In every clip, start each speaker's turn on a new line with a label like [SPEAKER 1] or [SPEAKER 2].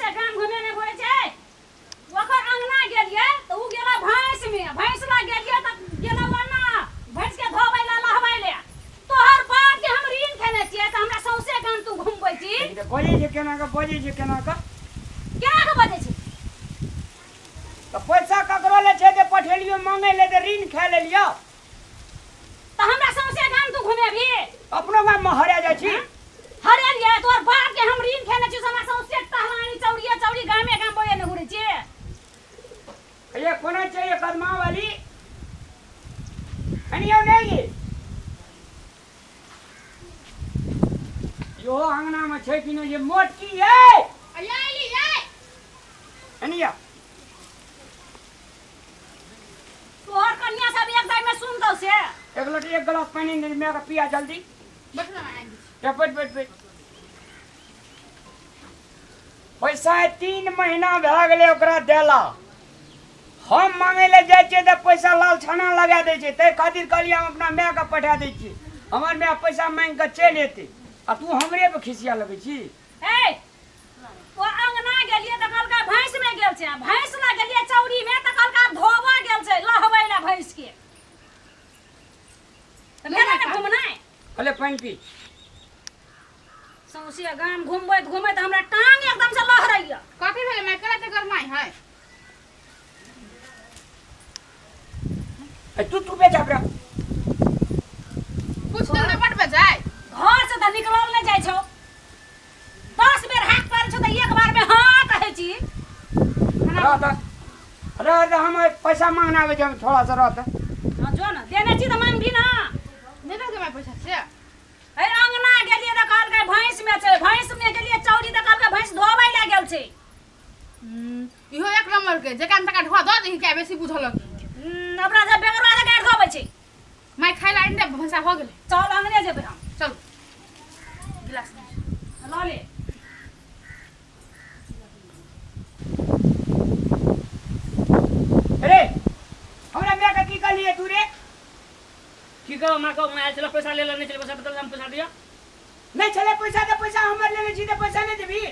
[SPEAKER 1] सौंसे गाम घुमे नहि घुरै छै। ओकर अंगना गेलियै तऽ ओ गेला भैंस में, भैंस लग गेलियै तऽ गेला ओना भैंस के धोबै लए लहबै लए। तोहर बाप के हम ऋण खेने छियै तऽ हमरा सौंसे गाम तू घुमबै छी।
[SPEAKER 2] बजै छै केना कऽ, बजै छै केना कऽ?
[SPEAKER 1] केना कऽ बजै छै?
[SPEAKER 2] तऽ पैसा ककरो ले छै जे पठेलियो मांगै ले तऽ ऋण खा लेलियो।
[SPEAKER 1] तऽ हमरा सौंसे गाम तू घुमेबही?
[SPEAKER 2] अपनो गाम में हरा जाइ छी।
[SPEAKER 1] हरेलियै तोहर बाप के हम ऋण खेने छी, हमरा सौंसे टहलानी चौड़िए चौड़ी गामे गाम बोए ने घुरै छी।
[SPEAKER 2] ये कोना चाहिए कदमा वाली कनियो नहीं ये यो अंगना में छै कि नहीं ये मोटकी ये
[SPEAKER 3] अयली ये
[SPEAKER 2] कनिया
[SPEAKER 1] तोहर कनिया सब एक दाई में सुन दौ से
[SPEAKER 2] एक लोटी एक गिलास पानी दे मैं पिया जल्दी।
[SPEAKER 3] बैठ ना आएंगे।
[SPEAKER 2] या बैठ बैठ बैठ। पैसा 3 महीना भए गेलै ओकरा देला। हम मांगे ले जाइ छियै तऽ पैसा लाल छाना लगा दै छै, ताहि खातिर कहलियै हम अपना मायके पठा दै छियै, हमर माय पैसा मांगि कऽ चलि एतै आ तू हमरे पर खिसिया लगै छी।
[SPEAKER 1] ए ओ अंगना गेलियै तऽ कहलकै भैंस में गेल छै, भैंस लग गेलियै चौरी में तऽ कहलकै धोबऽ गेल छै लहबै लए भैंस के। तऽ भेलै ने घुमनाइ?
[SPEAKER 2] कहले पानि पी।
[SPEAKER 1] सौंसे गाम घुमबैत घुमैत हमरा टांग एकदम से लहरैया।
[SPEAKER 3] कथी भेलै माय, केना ते गरमाइ है?
[SPEAKER 2] ए तू तू बेचा बरा।
[SPEAKER 3] कुछ दिन में बट बजाय।
[SPEAKER 1] घर से तऽ निकलल नहि जाइ छौ, 10 बेर हाक पारै छौ तऽ एक बार में हाँ कहै छी।
[SPEAKER 2] रह तऽ रह तऽ हम पैसा मांगना आबै छै, हम थोड़ा सा रह तऽ।
[SPEAKER 1] हाँ जो ना देने छी तऽ मांगबी ना।
[SPEAKER 3] नहि देलकै माय पैसा से?
[SPEAKER 1] ए अंगना गेलियै तऽ कहलकै भैंस में छै, भैंस में गेलियै चौरी तऽ कहलकै भैंस धोबै लए गेल छै।
[SPEAKER 3] इहो एक नंबर के जेकरा तका ढोआ दऽ दही के बेसी बुझल लगी।
[SPEAKER 1] अपना सब बेगरवा से गाड़ धोबै छै।
[SPEAKER 3] माय खाय ला आनि दे, भनसा हो गेलै।
[SPEAKER 1] चल अंगने जेबै हम।
[SPEAKER 3] चल गिलास
[SPEAKER 1] लऽ ले।
[SPEAKER 2] अरे हमरा माय के की कहलियै तू रे?
[SPEAKER 4] की कहू माँ कहू, माँ आयल छलै पैसा ले ले, नहि छलै पैसा बदल हम पैसा दिअ।
[SPEAKER 2] नहि छलै पैसा तऽ पैसा हमर लेने छी तऽ पैसा नहि देबही?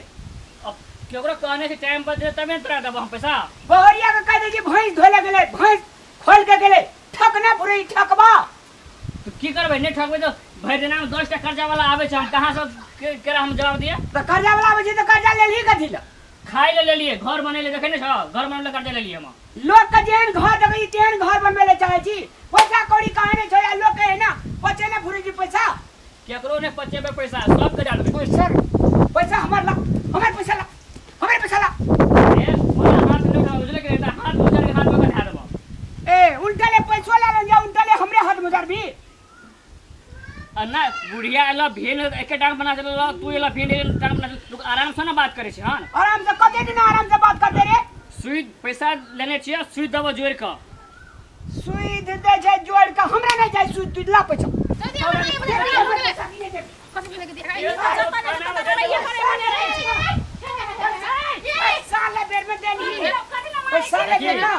[SPEAKER 4] अब केकरो कहने छै टाइम पर दे तबे ने तोरा देबो हम पैसा।
[SPEAKER 2] बहरिया के कह दै छी भैंस धोले गेलै, भैंस खोल के गेलै, ठक ना फुरै ठकबा।
[SPEAKER 4] तो की करबै, नहि ठकबै तऽ भरि दिना में 10 टा कर्जा वाला आबै छै, हम कहाँ से केरा हम जवाब दिअ?
[SPEAKER 2] तऽ कर्जा वाला आबै छै तऽ कर्जा लेलही कथी लए?
[SPEAKER 4] खाय लए लेलियै, घर बनेले देखै नहि छह, घर बनबै लए कर्जा लेलियै हम।
[SPEAKER 2] लोक के जेहन घर देखै छी तेहन घर बनबै लए चाहै छी, पैसा कौड़ी कहाँ नहि छै आ लोक के एना पचे नहि फुरै छै पैसा।
[SPEAKER 4] केकरो नहि पचेबै पैसा, सबके डालबै।
[SPEAKER 2] पैसा पैसा हमर ला, हमर पैसा ला, हमर पैसा ला।
[SPEAKER 4] ए, मोरा हाथ नहि उठाउ, बुझले कि नहि? तऽ हाथ मोजर के हाथ में बैठा देबो।
[SPEAKER 2] ए, उल्टा ले पैसो ला ले जा, उल्टा ले हमरे हाथ मोजरबी।
[SPEAKER 4] आ ना बुढ़िया एलो भेल एके टांग बना चलल, तू एलो भेल एक टांग बना चलल, लोग आराम से ना बात करे छै। हन
[SPEAKER 2] आराम से कते दिन आराम से बात करते रे?
[SPEAKER 4] सुई पैसा लेने छियै, सुई देबो जोड़ के।
[SPEAKER 2] सुई दे छै जोड़ के, हमरा नहीं चाही सुई, तू ला पैसा।
[SPEAKER 3] जल्दी हमरा नहीं बुझल, हो गेलै। कथी भेलै के देखा?
[SPEAKER 2] पैसा ले बेर में देली, पैसा ले बेर ना।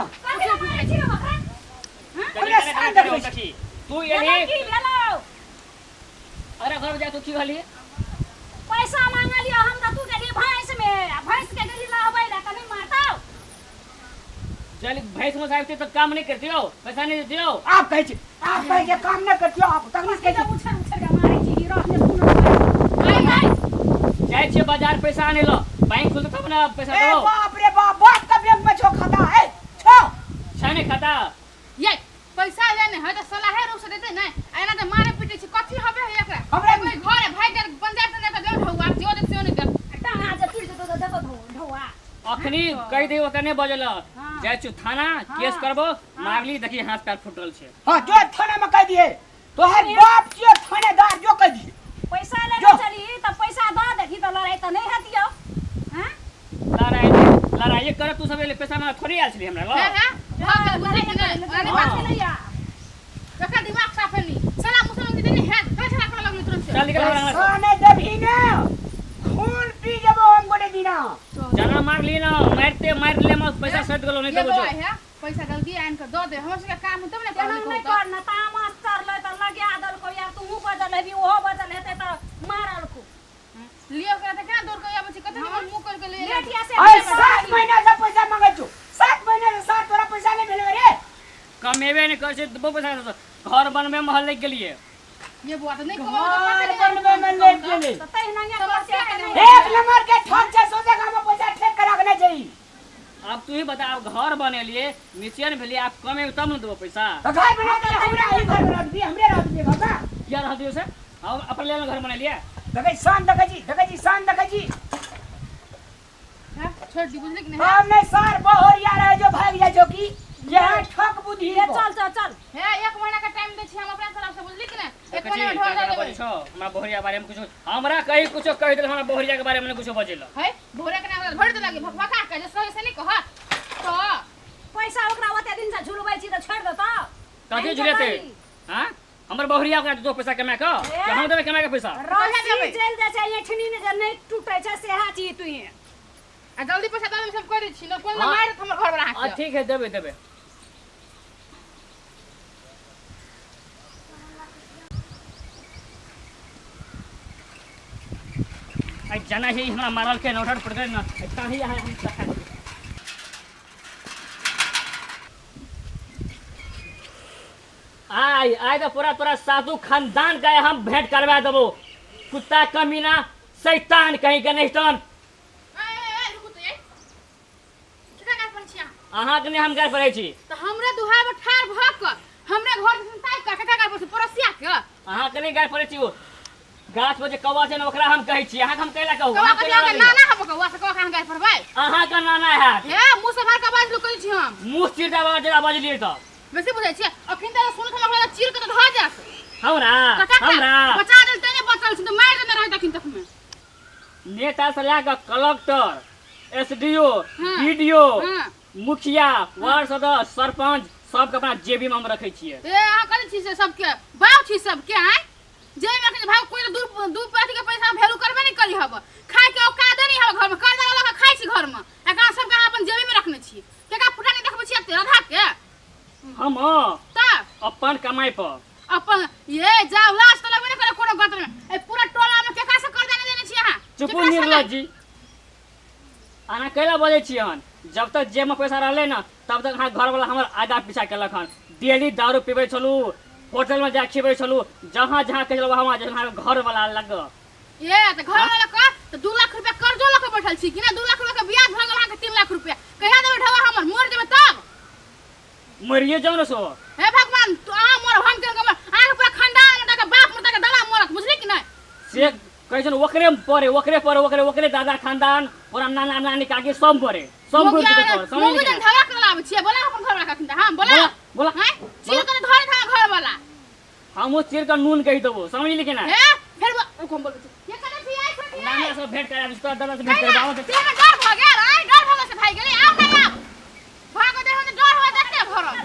[SPEAKER 2] हमरा सान देखबै
[SPEAKER 4] छी। तू एलही अरे घर में जा, तू की कहली?
[SPEAKER 1] पैसा मांगलियो हम तऽ तू गेली भैंस में, आ भैंस के गेली लहबै लए तऽ नहि मारतौ?
[SPEAKER 4] चल भैंस में साहब तो काम नहीं करती हो, पैसा नहीं देती हो।
[SPEAKER 2] आप कहै छी, आप कहै छी काम नहीं करती हो, आप तकलीफ कहै छी।
[SPEAKER 1] उछल उछल के मारै छी, हीरो ने सुन।
[SPEAKER 4] जाइ छियै बाजार पैसा आनै ल, बैंक खुलतै तब ने पैसा
[SPEAKER 2] ए
[SPEAKER 4] देबो।
[SPEAKER 2] बाप रे बाप, बाप का बैंक में छो खाता है, छो।
[SPEAKER 4] छै नहि खाता।
[SPEAKER 3] ये पैसा लेने है तऽ सलाहे रूप से देते नै, एना तऽ मारे पीटे छी, कथी हबे है एकरा?
[SPEAKER 2] हमरा
[SPEAKER 3] कोई घर है भाई के पंचायत से जाके देव ढौआ, जो दे से नहीं देव।
[SPEAKER 1] टांगा जे टूटि जेतौ तऽ देतौ ढौआ।
[SPEAKER 4] अखनी कहि दे ओतऽ नहि बजल, जाइ छियौ थाना केस करबो, मारली देखी हाथ पैर फुटल छै।
[SPEAKER 2] हां जो थाना में कह दिए, तोहर बाप छियो थानेदार, जो कह दिए।
[SPEAKER 1] पैसा लेने
[SPEAKER 2] जो।
[SPEAKER 1] चली तऽ पैसा दऽ देबही तऽ लड़ाइ तऽ नहि हेतियौ। हां
[SPEAKER 4] लड़ाई लड़ाई कर तू सब एले पैसा में थोड़ी आयल छली हमरा
[SPEAKER 3] है
[SPEAKER 4] लग।
[SPEAKER 3] है भऽ गेल बुझै कि नै? ओकरा नहि बात
[SPEAKER 1] भेलैया।
[SPEAKER 3] ओकरा दिमाग साफ है नी। साला मुसलमान के देने है, कहाँ झगड़ा करऽ लगलै तुरंत से?
[SPEAKER 4] चल निकल हमरा अंगना से।
[SPEAKER 2] पैसा नहीं देबही ना, खून पी जेबो हम गोटे दिना।
[SPEAKER 4] जना मारली ना, मारते मार ले में पैसा सट गेलो, नहीं
[SPEAKER 3] ये
[SPEAKER 4] देबो
[SPEAKER 3] बौआ
[SPEAKER 4] जो।
[SPEAKER 3] है, पैसा जल्दी आनि कऽ दऽ दे, हमर सबके काम है तब ने
[SPEAKER 1] एना
[SPEAKER 3] पढ़
[SPEAKER 1] नहि
[SPEAKER 3] लिखो।
[SPEAKER 1] कर ना, तामस चढ़लै तऽ लगा देलकौ यार, तूहूँ बजल हेबी ओहो बजल हेतै तऽ मारलकौ।
[SPEAKER 3] लियो ओकरा तऽ केना दौड़ कऽ आबै छै, कते निमन मुँह करि कऽ। गेलै।
[SPEAKER 1] लेट या से
[SPEAKER 2] अरे 7 महीना से पैसा मांगे छु, 7 महीना से सात तोरा पैसा नहीं भेलो रे।
[SPEAKER 4] कमेबे नहीं करै छै देबो पैसा कतऽ? घर बनबे में लागि गेलियै।
[SPEAKER 3] ये बुआ तऽ नहि
[SPEAKER 2] घर बनबे में लागि गेलै।
[SPEAKER 1] तऽ तहिना
[SPEAKER 3] समस्या
[SPEAKER 1] करते
[SPEAKER 3] है।
[SPEAKER 2] एक नंबर के ठग छै, सोचे कि हम पैसा ठेक करा के नहीं चाहिए।
[SPEAKER 4] आब तू ही बता, आब घर बनेलिए निचेन भेलिए, आब कमेबे तब ने देबो पैसा।
[SPEAKER 2] तो घर बना दे हमरा, ही घर बना दी हमरे रह दिए घर का।
[SPEAKER 4] किया रह दियो से? हम अपन लेल घर बनेलिए।
[SPEAKER 2] देखै शान देखै छी, देखै छी शान देखै छी।
[SPEAKER 3] हैं, छोड़ दी बुझली कि नहीं?
[SPEAKER 2] हम नहीं सार बहोरिया रहे जो भाग जाय छौ की यहाँ ठक बुद्धि
[SPEAKER 1] ये चल चल चल।
[SPEAKER 3] हे एक महीना के टाइम दै छी हम अपना तरफ से, बुझली कि नहीं? एक
[SPEAKER 4] देखै
[SPEAKER 3] महीना
[SPEAKER 4] छी,
[SPEAKER 3] में ढोल
[SPEAKER 4] का
[SPEAKER 3] देबै।
[SPEAKER 4] बजै छौ हमरा बहुरिया बारे में कुछो, हमरा कही कुछो कहि देल हमरा बहुरिया के बारे में कुछो बजेल।
[SPEAKER 3] है भोरे के नाम भर दे लागे भकभका के जे सही से नहीं कह तो
[SPEAKER 1] पैसा ओकरा ओते दिन से झुलबै छी तऽ छोड़ि देतौ।
[SPEAKER 4] कथी झुलेतै? हां हमर बहुरिया ओकरा दो पैसा कमा के,
[SPEAKER 1] ए?
[SPEAKER 4] कि हम देबै कमा के पैसा?
[SPEAKER 1] रस्सी चलि जाइ छै एठनी ने जे नहि टूटै छै सेहा छी तू।
[SPEAKER 3] आ जल्दी पैसा दे हम कह दै छी न कोन
[SPEAKER 4] हाँ।
[SPEAKER 3] मारि देत हमर घर वाला।
[SPEAKER 4] आ ठीक है, देबै देबै। आई जाना है हमरा मारल के नोटर पड़ गए ना ताही यहाँ हम रखा देबै। आइ आइ तऽ पूरा तोरा साधु खानदान के हम भेंट करवा देबो, कुत्ता कमीना शैतान कहीं के नहीं तन।
[SPEAKER 3] ए ए रुकू तो ये केकरा गाड़ पड़ै छी अहाँ?
[SPEAKER 4] अहाँके नहि हम गारि पड़ै छी।
[SPEAKER 3] तऽ हमरे दुहार पर ठाढ़ भऽ कऽ हमरे घर दिसन ताकि कऽ केकरा गाड़ पड़ै छी? पड़ोसिया के?
[SPEAKER 4] अहाँके नहि गारि पड़ै छी, ओ गाछ पर जे कौआ छै ने ओकरा हम कहै छी, अहाँके हम कैला कहू?
[SPEAKER 3] कौआ
[SPEAKER 4] अहाँ
[SPEAKER 3] कथी
[SPEAKER 4] कैला
[SPEAKER 3] अहाँके
[SPEAKER 4] लगैया?
[SPEAKER 3] नाना हब कौआ से कौआ के अहाँ गाड़ पड़बै?
[SPEAKER 4] अहाँके नाना हैत।
[SPEAKER 3] हे मुँह से बाहर के आवाज लोक कहै छी हम।
[SPEAKER 4] मुँह चीर देबा जे बजलियै तऽ।
[SPEAKER 3] बेसी बुझै छियै अखन तऽ सुनत हम ओकरा चीर के तऽ धऽ जायत।
[SPEAKER 4] हमरा
[SPEAKER 3] कका के
[SPEAKER 4] हमरा
[SPEAKER 3] बचा देल तेने बचल छी तऽ मारि देने रहैत अखन तक में।
[SPEAKER 4] नेता से लए कऽ कलक्टर, एस डी ओ,
[SPEAKER 3] हाँ।
[SPEAKER 4] बी डी ओ,
[SPEAKER 3] हाँ।
[SPEAKER 4] मुखिया, वार्ड सदस्य, सरपंच सबके अपना जेबी में हम रखै छियै।
[SPEAKER 3] ए अहाँ करै छी से सबके बाप छी सबके आँय जेबी में रखै छी भाव कोइ तऽ दू दू पैसा के पैसा वैल्यू करबे नहि करी हब, खाय के औकादे नहि हब, घर में कर्जा लऽ कऽ खाइ छी घर में, एकरा सबके अहाँ अपन जेबी में रखने छी, केकरा फुटा नहि देखबै छी एते राधा के।
[SPEAKER 4] हम
[SPEAKER 3] तऽ
[SPEAKER 4] अपन कमाइ पर
[SPEAKER 3] अपन ये जाओ लाज तऽ लगबे नहि करे कोनो गतर में, ए पूरा टोला में केकरा से कर्जा नहि लेने छी अहाँ?
[SPEAKER 4] चुपू
[SPEAKER 3] केकरा से
[SPEAKER 4] निर्लज जी, अहाँ कैला बजै छी हन? जब तक जेब में पैसा रहलै ने तब तक अहाँ घरवाला हमर आगा पीछा केलक हन। डेली दारू पीबै छलहुँ, होटल में जा खिबै छलहुँ, जहाँ जहाँ कहै छलहुँ वहाँ वहाँ घरवाला लग।
[SPEAKER 3] ये तऽ घर वाला के तऽ 2 लाख रुपया कर्जो लऽ कऽ बैठल छी कि ना? 2 लाख रुपया के ब्याज भऽ गेल अहाँके 3 लाख रुपया, कहिया देबै ढौआ हमर? मरि जेबै तब?
[SPEAKER 4] मरिए जाउ ने सो।
[SPEAKER 3] हे भगवान, तू अहाँ मरब हम केना मरब? अहाँके पूरा खानदान मरता के बाप मरता के दादा मरत, बुझली कि नहि?
[SPEAKER 4] से कहै छै ने ओकरे पड़े ओकरे पड़े ओकरे ओकरे दादा खानदान पूरा नाना नानी काकी सब पड़े सब
[SPEAKER 3] मौगी
[SPEAKER 4] घुरि जेतै
[SPEAKER 3] आबै-
[SPEAKER 4] तोहर, समझ
[SPEAKER 3] मौगी
[SPEAKER 4] गेली?
[SPEAKER 3] जन झगड़ा करऽ आबै छियै, बोला अपन घरवाला के अखन तऽ, हाँ, बोला।
[SPEAKER 4] बोला, बोला।
[SPEAKER 3] हैं? चीर के धरे था घरवाला।
[SPEAKER 4] हमहूँ चीर के नून कहि देबो, समझली कि ना?
[SPEAKER 3] हे, फेर रुको, हम बोलबै छी। ये कने छी, आइ छी, आइ।
[SPEAKER 4] नाना से भेंट करा दै, तोरा दादा से भेंट
[SPEAKER 3] कैला?
[SPEAKER 4] करबाबो।
[SPEAKER 3] से हमरा डर भऽ गेल, आइ डर भऽ गेल से भागि गेलै, आउ ने आउ। भागऽ दे, हमरा डर होय देखते भरल।